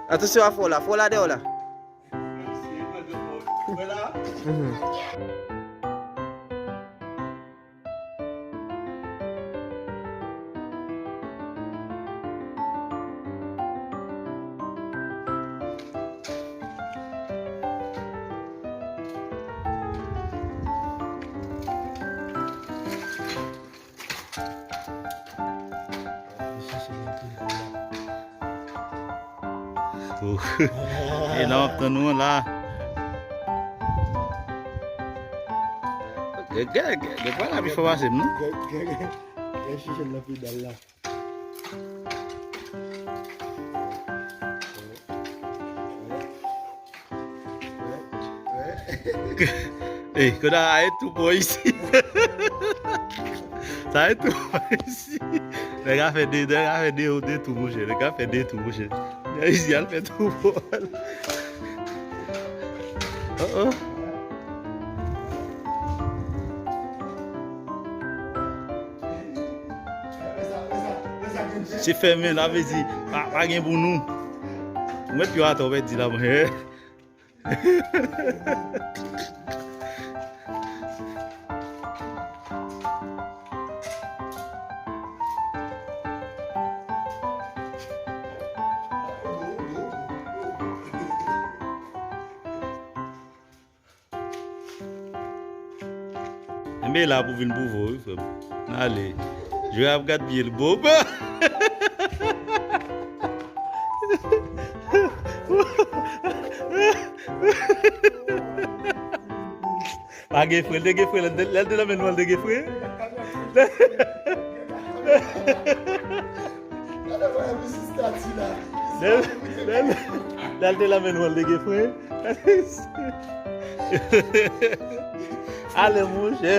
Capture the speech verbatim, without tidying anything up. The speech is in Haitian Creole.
Atansyon a fò la, fò la dèyè w la. Mhm. E nan w ap tann ou an la. Gè, gè, gè, gè, pa la pi fò pase m, non? Gè, gè, gè, gè chèche l nan pedal la. Ey, kounye a e tou bon isi. Sa e tou bon isi. Nèg a fè de, nèg a fè de, de tou, monchè. Nèg a fè de tou, monchè. Nèg isi al fè tou bon. Oh, oh. Se fèmen, sa vle di, pa, pa gen pou nou. Ou mèt pye atè, ou mèt di la, mwen. Enben la pou vin pou vou, wi, frè m. Ale. Jwe ap gad pye l, Bob. Pa gen fre, l te gen fre, lè l te nan men nou an, l te gen fre. Lè, lè, lè l te nan men nou an, l te gen fre. Ale, monchè.